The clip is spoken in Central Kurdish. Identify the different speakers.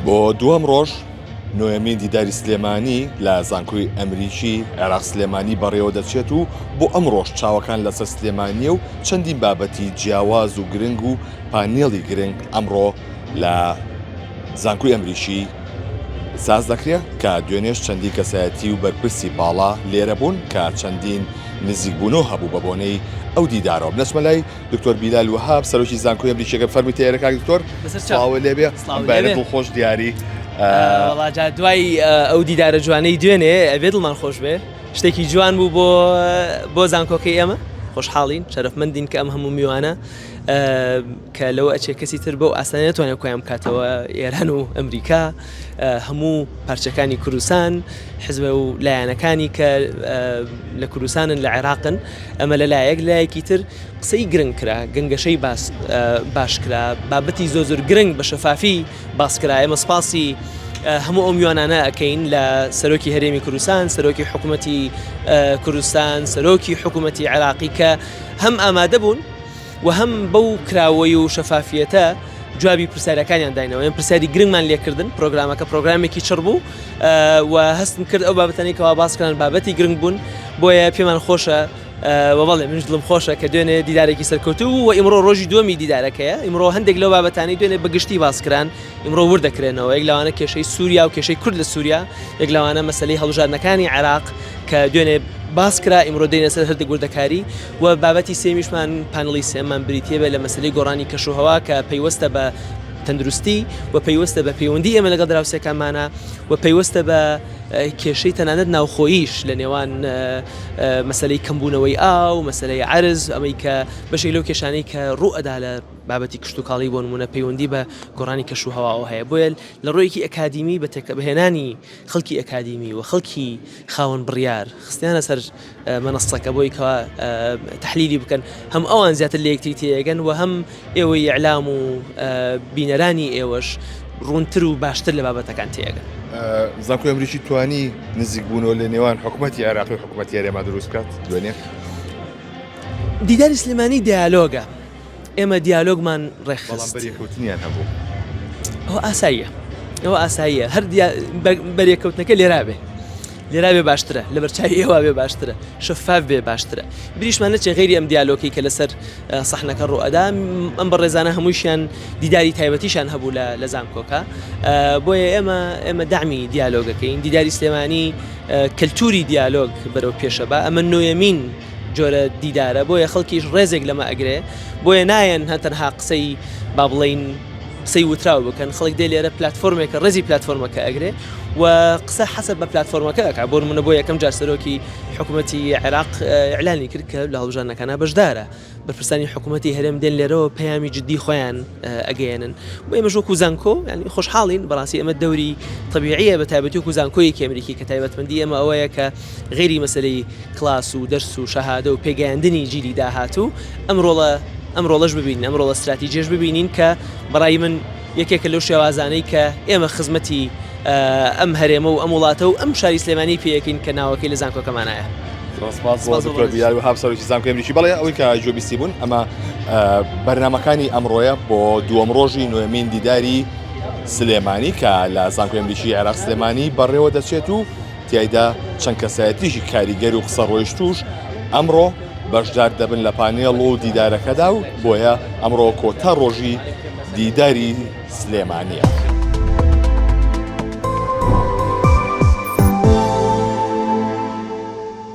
Speaker 1: بۆ دووەم ڕۆژ نۆیەمین دیداری سلێمانی لە زانکۆی ئەمریکی عێراق سلێمانی بەڕێوە دەچێت و بۆ ئەمڕۆش چاوەکان لەسەر سلێمانیە و چەندین بابەتی جیاواز و گرنگ و پانێڵی گرنگ ئەمڕۆ لە زانکۆی ئەمریکی ساز دەکرێت کە دوێنێش چەندین کەسایەتی و بەرپرسی باڵا لێرە بوون کە چەندین نزیکبوونەوە هەبوو بە بۆنەی ئەو دیدارەوە. بنەچمە لای دکتۆر بیلال وەهاب سەرۆکی زانکۆی ئەمریکیەکە فەرمی تێرە کاک دکتۆر سڵاوە لێبێ بەیانە دڵخۆش دیاری.
Speaker 2: وەڵا جا دوای ئەو دیدارە جوانەی دوێنێ ئەبێ دڵمان خۆش بێ شتێکی جوان بوو بۆ بۆ زانکۆکەی ئێمە خۆشحاڵین شەرەفمەندین کە ئەم هەموو میوانە کە لەوە ئەچێ کەسی تر بەو ئاسانە نەتوانێت کۆیان بکاتەوە ئێران و ئەمریکا هەموو پارچەکانی کوردستان حزب و لایەنەکانی کە لە کوردستانن لە عێراقن ئەمە لە لایەک لایەکی تر قسەی گرنگ کرا گەنگەشەی باس باش کرا بابەتی زۆر زۆر گرنگ بە شەفافی باس کرا ئێمە سپاسی هەموو ئەو میوانانە ئەەکەین لە سەرۆکی هەرێمی کوردستان سەرۆکی حکوومەتی کوردستان سەرۆکی حکوومەتی عێراقی کە هەم ئامادە بوون و هەم بەو کراوەی و شەفافیەتە جوابی پرسیارەکانیان داینەوە ئێمە پرسیاری گرنگمان لێکردن پرۆگرامەکە پرۆگرامێکی چڕ بوو و هەستم کرد ئەو بابەتانی کەوا باسکران بابەتی گرنگ بوون بۆیە پێمان خۆشە و بەڵێ منش دڵم خۆشە کە دوێنێ دیدارێکی سەرکەوتوو بوو و ئیمڕۆ ڕۆژی دووەمی دیدارەکەیە ئیمڕۆ هەندێک لەو بابەتانی دوێنێ بەگشتی باسکران ئیمڕۆ ورد دەکرێنەوە یەک لەوانە کێشەی سووریا و کێشەی کورد لە سووریا یەک لەوانە مەسەلەی هەڵبژاردنەکانی عێراق کە دوێنێ باس کرا ئیمڕۆ دێنە سەر هەردوو وردەکاری و بابەتی سێمیشمان پانڵی سێمان بریتیە بێ لە مەسەلەی گۆڕانی کەشوهەوا کە پەیوەستە بە تەندروستی و پەیوەستە بە پەیوەندی ئێمە لەگەڵ دراوسێکانمانە و پەیوەستە بە کێشەی تەنانەت ناوخۆییش لە نێوان مەسەلەی کەمبوونەوەی ئاو مەسەلەی عەرز ئەمەی کە بەشێک لەو کێشانەی کە ڕوو ئەدا لە بابەتی کشتوکاڵی بۆ نموونە پەیوەندی بە گۆڕانی کەشوهەواوە هەیە بۆیە لە ڕوویەکی ئەکادیمی بە تێکەبهێنانی خەڵکی ئەکادیمی و خەڵکی خاوەن بڕیار خستیانە سەر مەنەسەکە بۆی کە تحلیلی بکەن هەم ئەوان زیاتر لە یەکتری تێگەن و هەم ئێوەی ئیعلام و بینەرانی ئێوەش ڕوونتر و باشتر لە بابەتەکان تێگەن.
Speaker 1: زانکۆی ئەمریکی توانی نزیکبوونەوە لە نێوان حکوومەتی عێراقی و حکوومەتی هەرێما دروست بکات دوێنێ؟
Speaker 2: دیداری سلێمانی دیالۆگە. ئێمە دیالۆگمان ڕێکخست.
Speaker 1: بەڵام بەریەکەوتنیان هەبوو.
Speaker 2: ئەوە ئاساییە. ئەوە ئاساییە. هەر بەریەکەوتنەکە لێرا بێ. لێرا بێ باشترە. لە بەرچاوی ئێوە بێ باشترە. شەفاف بێ باشترە. بریشمان نەچێ غەیری ئەم دیالۆگەی کە لەسەر سەحنەکە ڕوو ئەدا، ئەم بەڕێزانە هەموویشیان دیداری تایبەتیشیان هەبوو لە لە زانکۆکە. بۆیە ئێمە ئێمە دەعمی دیالۆگەکەین. دیداری سلێمانی کەلتوری دیالۆگ بەرەو پێشە با. ئەمە نۆیەمین جۆرە دیدارە بۆیە خەڵکیش ڕێزێک لەمە ئەگرێ بۆیە نایەن هە تەنها قسەی با بڵین قسەی وتراو بکەن خەڵک دێ لێرە پلتفۆرمێکە ڕێزی پلتفۆرمەکە ئەگرێ و قسە حەسەب بە پلتفۆرمەکە ئەکا بۆ نمونە بۆ یەکەم جار سەرۆکی حکوومەتی عێراق ئیعلانی کرد کە لە هەڵبژاردنەکانە بەشدارە بەرپرسانی حکوومەتی هەرێم دێن لێرەوە پەیامی جددی خۆیان ئەگەیەنن بۆ ئێمەش وەکو زانکۆ یعنی خۆشحاڵین بەڕاستی ئەمە دەوری تەبیعیە بە تایبەتی وەکو زانکۆیەکی ئەمریکی کە تایبەتمەندی ئێمە ئەوەیە کە غەیری مەسەلەی کلاس و دەرس و شەهادە و پێگەیاندنی جیلی داهاتوو ئەم ڕۆڵە ئەم ڕۆڵەش ببینین ئەم ڕۆڵە ستراتیجیەش ببینین کە بەڕای من یەکێکە لەو شێوازانەی کە ئێمە خزمەتی ئەم هەرێمە و ئەم وڵاتە و ئەم شاری سلێمانی پێیەکەین کە ناوەکەی لە زانکۆکەمانایە.
Speaker 1: زۆر سپاس بۆ دکتۆر بیلال وەهاب سەرۆکی زانکۆی ئەمریکی بەڵێ ئەوەی کە گوێبیستی بوون ئەمە بەرنامەکانی ئەمڕۆیە بۆ دووەم ڕۆژی نۆیەمین دیداری سلێمانی کە لە زانکۆی ئەمریکی عێراق سلێمانی بەڕێوە دەچێت و تیایدا چەند کەسایەتیی کاریگەر و قسە ڕۆیشتووش ئەمڕۆ بەشدار دەبن لە پانێڵ و دیدارەکەدا و بۆیە ئەمڕۆ کۆتا ڕۆژی دیداری سلێمانییە.